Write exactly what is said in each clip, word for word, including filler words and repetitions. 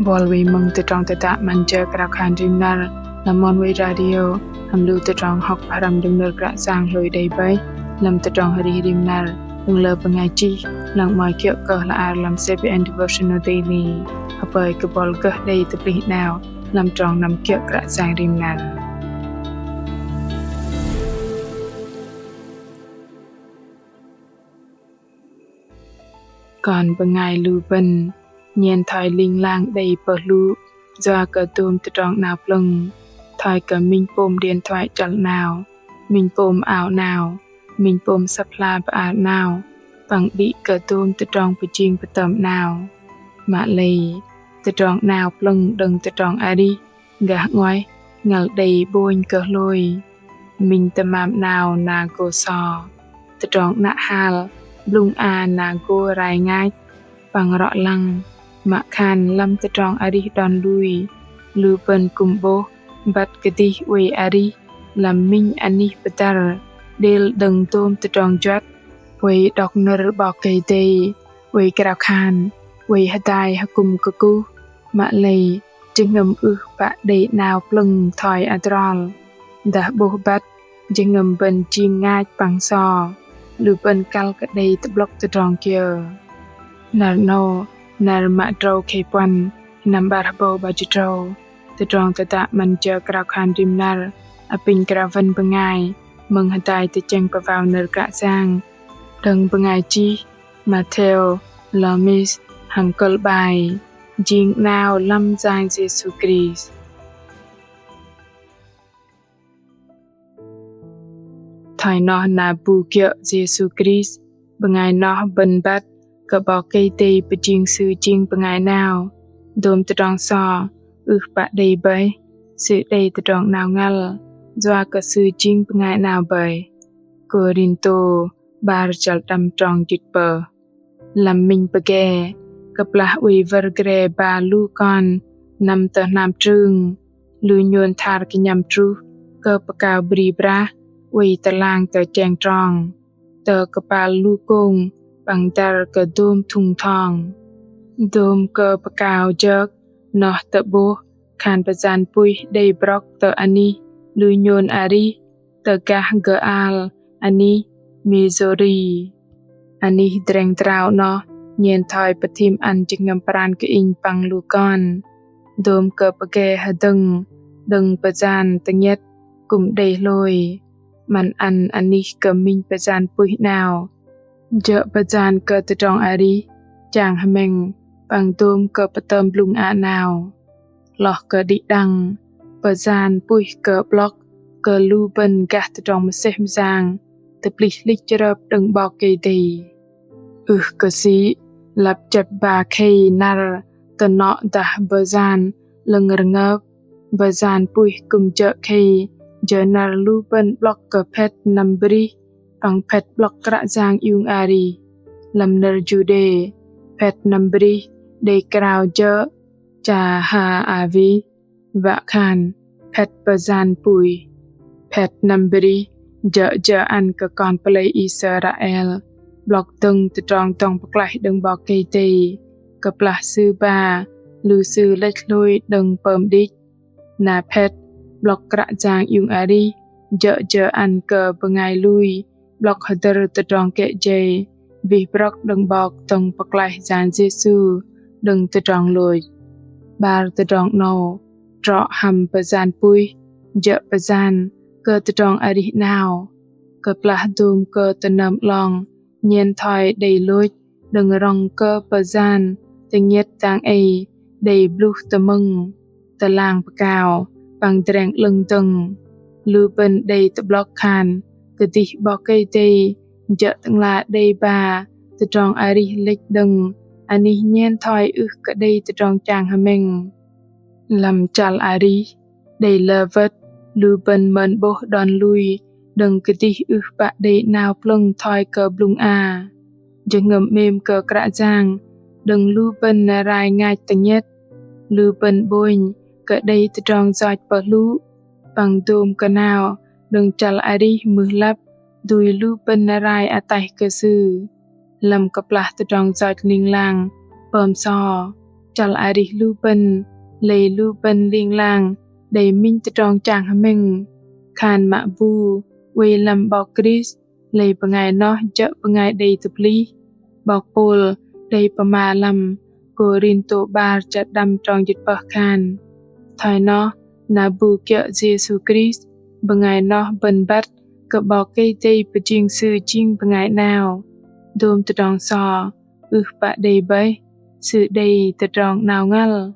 Bol wei mơ̆ng tơdrong tơdă 'Măn Jơ Krao Khan Rim Năr lăm Oneway Radio, hăm lu tơdrong hŏk pơhrăm đơ̆ng nơ̆r Kră Yang hlôi đei bơih lăm tơdrong arih rim năr, đơ̆ng lơ bơngai chih lăng 'mơ̆i kiơ̆ kơ hla ar lăm C B N Devotional Daily. Hơpơi kơ bol gơh đei tơplih 'nao lăm trong năm kiơ̆ Kră Yang rim năr. Kon bơngai lu bơ̆n, nhen thoi ling lang đei pơhlŭ yua kơ dôm tơdrong 'nao plơ̆ng, thoi kơ minh pôm điện thoại chăl 'nao, minh pôm ao 'nao, minh pôm săp hla bơar 'nao, păng đĭ kơ dôm tơdrong pơjing pơtơm 'nao. Mă lei, tơdrong 'nao plơ̆ng đơ̆ng tơdrong arih gah 'nguaih ngăl đei ƀônh kơ hlôi. Minh tơmam 'nao na gô so, tơdrong 'nă hal blŭng a na gô rai ngach, păng rŏ lăng mă khan lăm tơdrong arih đon lui, lu bơ̆n kư̆m 'bôh băt kơdih oei arih lăm minh anih pơdăr đêl đơ̆ng dôm tơdrong juăt, oei đŏk nơ̆r 'Bok Kei-Dei, oei krao khan, oei hơdai hơkŭm kơkuh, mă lei jơhngơ̆m ưh pă đei 'nao plơ̆ng thoi adrol. Dah 'bôh băt, jơhngơ̆m bơ̆n jing ngach păng so, lu bơ̆n kăl kơ đei tơ'blŏk tơdrong kiơ. Năr 'nâu, năr mă drâu khei puăn, sơnăm 'bar hơbâu 'bar jĭt drâu, tơdrong tơdă 'Măn Jơ Krao Khan Rim Năr apinh krao wăn bơngai mơ̆ng hơdai tơchĕng pơwao nơ̆r Kră Yang đơ̆ng bơngai chih Matthew Loomis hăm kơ̆l 'bai Jing 'Nao Lăm Yang Yêsu Krist. Thoi noh na bu kiơ̆ Yêsu Krist, bơngai noh bơ̆n băt kơ 'Bok Kei-Dei pơjing Sư jing bơngai 'nao. Dôm tơdrong so ưh pă đei bơih, sư đei tơdrong 'nao ngăl, yua kơ Sư jing bơngai 'nao bơih. Kôrintô 'bar chăl đăm trong jĭt pơh. Lăm minh pơge, kơplah oei wơr gre ba lu kon năm tơ hnam trưng, lu nhôn thar kơnhăm truh kơ pơkao bri brah oei tơlang tơ cheng trong, tơ kơpal lu kông păng dăr kơ dôm thŭng thong. Dôm kơ pơkao jơk noh tơ'bôh khan pơyan puih đei brŏk tơ anih lu nhôn arih tơ gah gơal anih Missouri. Anih dreng drao noh nhen thoi pơthim ăn jơhngơ̆m pran kơ inh păng lu kon. Dôm kơ pơge hơdơ̆ng đơ̆ng pơyan tơngiĕt kư̆m đei hlôi. 'Măn ăn anih kơ minh pơyan puih 'nao, jơ̆ pơyan kơ tơdrong arih, chang hơmĕng păng dôm kơ pơtơm blŭng a 'nao. Hloh kơ đĭ đăng, pơyan puih kơ 'blŏk kơ lu bơ̆n gah tơdrong mơsêh mơyang tơplih hlĭch chrơp đơ̆ng 'Bok Kei-Dei. Ưh kơ sĭ, lăp chĕp ba khei năr tơnŏ dah pơyan 'lơ̆ng rơngơp, pơyan puih kư̆m jơ̆ khei jơ năr lu bơ̆n 'blŏk kơ phĕt năm brih păng phĕt 'blŏk Kră Yang iung arih. Lăm nơ̆r Juđê, phĕt năm brih đei krao jơ̆ Chahaavi, wă khan phĕt pơyan puih. Phĕt năm brih jơ̆ jơ ăn kơ kon pơlei Israel 'blŏk dơ̆ng tơdrong dŏng pơklaih đơ̆ng 'Bok Kei-Dei kơplah sư ba lu sư lĕch hlôi đơ̆ng pơm đĭch. Na phĕt 'blŏk Kră Yang iung arih jơ̆ jơ ăn kơ bơngai lui 'blŏk hơdơ̆r tơdrong kĕ jei wih brŏk đơ̆ng 'Bok dŏng pơklaih Yang Yêsu đơ̆ng tơdrong lôch. 'Bar tơdrong 'nâu trŏ hăm pơyan puih jơ̆ pơyan kơ tơdrong arih 'nao. Kơplah dôm kơ tơnơm 'long nhen thoi đei lôch đơ̆ng rŏng kơ pơyan tơngiĕt dang ei đei bluh tơmơ̆ng, tơlang pơkao păng dreng 'lơ̆ng dơ̆ng, lu bơ̆n đei tơ'blŏk khan kơdih 'Bok Kei-Dei jơ̆ Tơ'ngla đei ba tơdrong arih lĕch đơ̆ng anih nhen thoi ưh kơ đei tơdrong chang hơmĕng. Lăm chăl arih, đei lơ wơ̆t lu bơ̆n mơn 'bôh đon lui đơ̆ng kơdih ưh pă đei 'nao plơ̆ng thoi kơ blŭng a. Jơhngơ̆m 'mêm kơ Kră Yang đơ̆ng lu bơ̆n rai ngach tơngiĕt, lu bơ̆n 'bônh kơ đei tơdrong yoch pơhlŭ păng dôm kơ 'nao đơ̆ng chăl arih mưh lăp dui lu bơ̆n rai ataih kơ Sư. Lăm kơplah tơdrong yoch ling lang pơm so, chăl arih lu bơ̆n, lei lu bơ̆n ling lang đei minh tơdrong chang hơmĕng. Khan mă bu oei lăm 'Bok Krist, lei bơngai noh jơ̆ bơngai đei tơplih. 'Bok Pôl đei pơma lăm Kôrintô 'bar chăl đăm trong jĭt pơh khan: Thoi noh, na bu kiơ̆ Yêsu Krist, bơngai noh bơ̆n băt kơ 'Bok Kei-Dei pơjing sư jing bơngai 'nao. Dôm tơdrong so ưh pă đei bơih, sư đei tơdrong 'nao ngăl,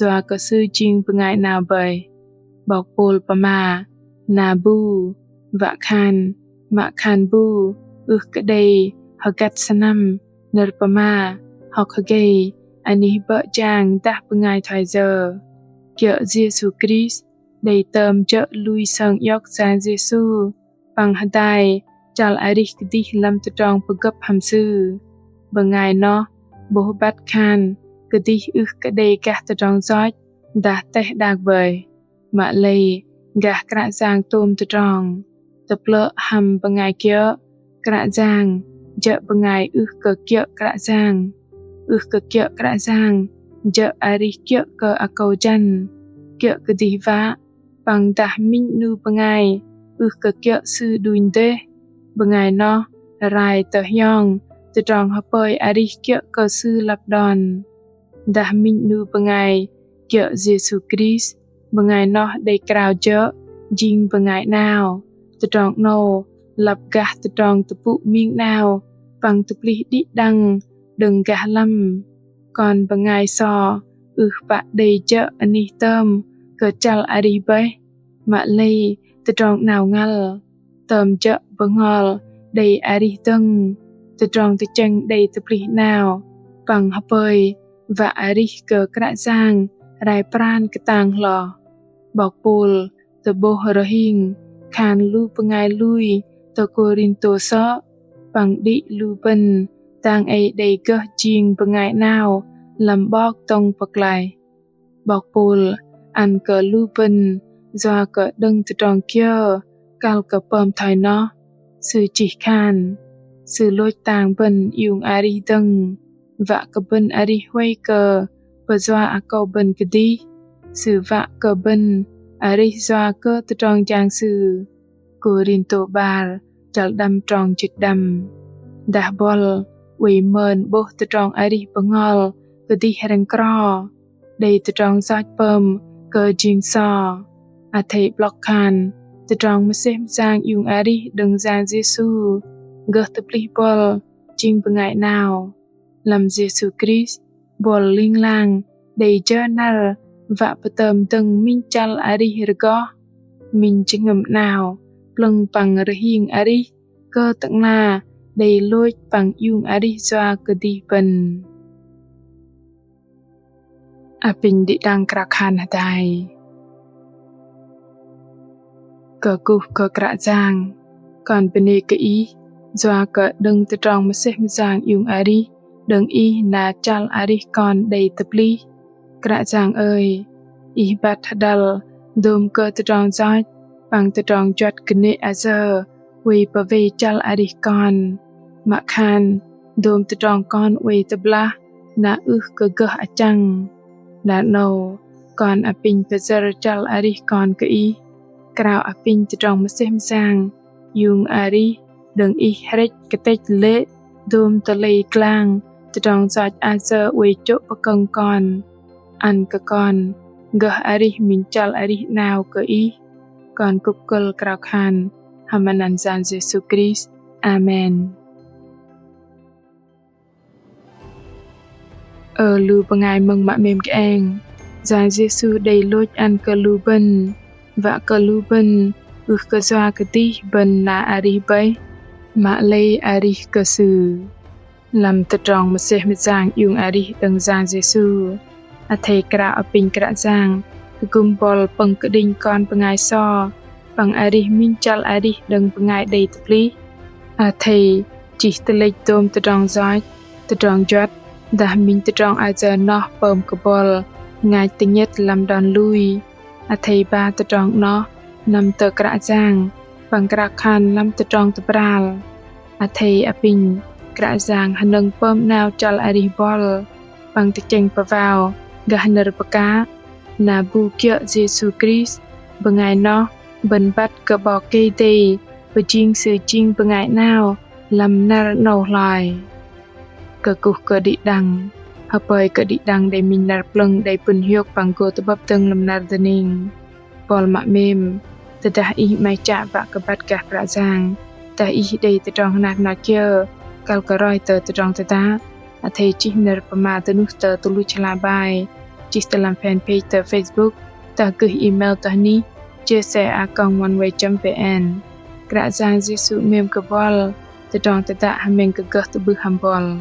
yua kơ sư jing bơngai 'nao bơih. 'Bok Pôl pơma: Na bu, wă khan, mă khan bu ưh kơ đei hơgăt sơnăm, nơ̆r pơma, hŏk hơgei, anih bơ̆ jang dah bơngai thoi yơ. Kiơ̆ Yêsu Krist đei tơm jơ̆ lui sơng iŏk Yang Yêsu păng hơdai chăl arih kơdih lăm tơdrong pơgơ̆p hăm Sư. Bơngai noh 'bôh băt khan kơdih ưh kơ đei gah tơdrong yoch dah teh đak bơih, mă lei gah Kră Yang tôm tơdrong. Tơplơ̆ hăm bơngai kiơ̆ Kră Yang jơ̆ bơngai ưh kơ kiơ̆ Kră Yang. Ưh kơ kiơ̆ Kră Yang jơ̆ arih kiơ̆ kơ akâu jăn, kiơ̆ kơdih wă, păng dah minh 'nu bơngai ưh kơ kiơ̆ Sư đunh dêh, bơngai noh rai tơ hiong tơdrong hơpơi arih kiơ̆ kơ sư lăp đon. Dah minh 'nu bơngai kiơ̆ Yêsu Krist, bơngai noh đei krao jơ̆ jing bơngai 'nao. Tơdrong 'nâu lăp gah tơdrong tơpŭ ming 'nao păng tơplih đĭ đăng đơ̆ng gah lăm. Kon bơngai so ưh pă đei jơ̆ anih tơm kơ chăl arih bơih, mă lei tơdrong 'nao ngăl. Tơm jơ̆ bơhngol đei arih dơ̆ng, tơdrong tơchĕng đei tơplih 'nao păng hơpơi wă arih kơ Kră Yang rai pran kơtang hloh. 'Bok Pôl tơ'bôh rơhing khan lu bơngai lui tơ Kôrintô sơ̆ păng đĭ lu bơ̆n dang ei đei gơh jing bơngai 'nao lăm 'Bok dŏng pơklaih. 'Bok Pôl ăn kơ lu bơ̆n yua kơ đơ̆ng tơdrong kiơ kăl kơ pơm thoi noh. Sư chih khan: Sư lôch tang bơ̆n iung arih dơ̆ng, wă kơ bơ̆n arih huay kơ pơyua akâu bơ̆n kơdih. Sư wă kơ bơ̆n arih yua kơ tơdrong jang Sư. Kôrintô 'bar chăl đăm trong jĭt đăm. Dah buăl oei mơn 'bôh tơdrong arih bơhngol kơdih rĕng kro, đei tơdrong yoch pơm kơ jing so. Athei 'blŏk khan tơdrong mơsêh mơyang iung arih đơ̆ng Yang Yêsu gơh tơplih buăl jing bơngai 'nao. Lăm Yêsu Krist, buăl ling lang đei jơ năr wă pơtơm dơ̆ng minh chăl arih rơgoh, minh jơhngơ̆m 'nao, plơ̆ng păng rơhing arih kơ Tơ'ngla đei lôch păng iung arih yua kơdih bơ̆n. Apinh đĭ đăng krao khan hơdai. Kơkuh kơ Kră Yang, kon bơnê kơ Ih yua kơ đơ̆ng tơdrong mơsêh mơyang iung arih đơ̆ng Ih na chăl arih kon đei tơplih. Kră Yang ơi, Ih băt hơđăl dôm kơ tơdrong yoch păng tơdrong juăt kơnê̆ ayơ oei pơwei chăl arih kon. Mă khan dôm tơdrong kon oei tơblah na ưh kơ gơh achăng. Đơ̆ng 'nâu kon apinh pơyơ̆r chăl arih kon kơ Ih, krao apinh tơdrong mơsêh mơyang iung arih đơ̆ng Ih hrĕch kơtĕch lê̆ dôm tơlei klang tơdrong yoch ayơ oei chô̆ pơkơ̆ng kon. Ăn kơ kon gơh arih minh chăl arih 'nao kơ Ih. Kon kŭp kơ̆l krao khan hăm anăn Yang Yêsu Krist. Amen. Ơ lu bơngai mơ̆ng mă 'mêm kơeng, Yang Yêsu đei lôch ăn kơ lu bơ̆n, wă kơ lu bơ̆n ưh kơ yua kơdih bơ̆n na arih bơih, mă lei arih kơ Sư. Lăm tơdrong mơsêh mơyang iung arih đơ̆ng Yang Yêsu, athei krao apinh Kră Yang tơgŭm buăl pơ̆ng kơđinh kon bơngai so păng arih minh chăl arih đơ̆ng bơngai đei tơplih. Athei chih tơlĕch dôm tơdrong yoch, tơdrong juăt dah minh tơdrong ayơ noh pơm kơ buăl ngach tơnhĕt lăm đon lui. Athei ba tơdrong 'noh năm tơ Kră Yang păng krao khan lăm tơdrong tơbral. Athei apinh Kră Yang hơnơ̆ng pơm 'nao chăl arih buăl păng tơchĕng pơwao gah nơ̆r pơkă, na bu kiơ̆ Yêsu Krist bơngai noh bơ̆n băt kơ 'Bok Kei-Dei pơjing Sư jing bơngai 'nao lăm năr 'nâu hloi. Kơkuh kơ đĭ đăng, hơpơi kơ đĭ đăng đei minh năr plơ̆ng đei pŭn hiôk păng gô tơ'bơ̆p dơ̆ng lăm năr dơning. Buăl mă 'mêm, tơdah ih 'maih chă wă kơ băt gah Kră Yang, dah ih đei tơdrong hnar hnar kiơ, kăl kơ roi tơ tơdrong tơdă, athei chih nơ̆r pơma dơnuh tơ tơluch hla bơar, chih tơ lăm fanpage tơ Facebook, dah gơih email tơ anih J C A còng oneway chấm V N. Kră Yang Yêsu 'mêm kơ buăl, tơdrong tơdă hơmĕng kơ gơh tơ'bưh hăm buăl.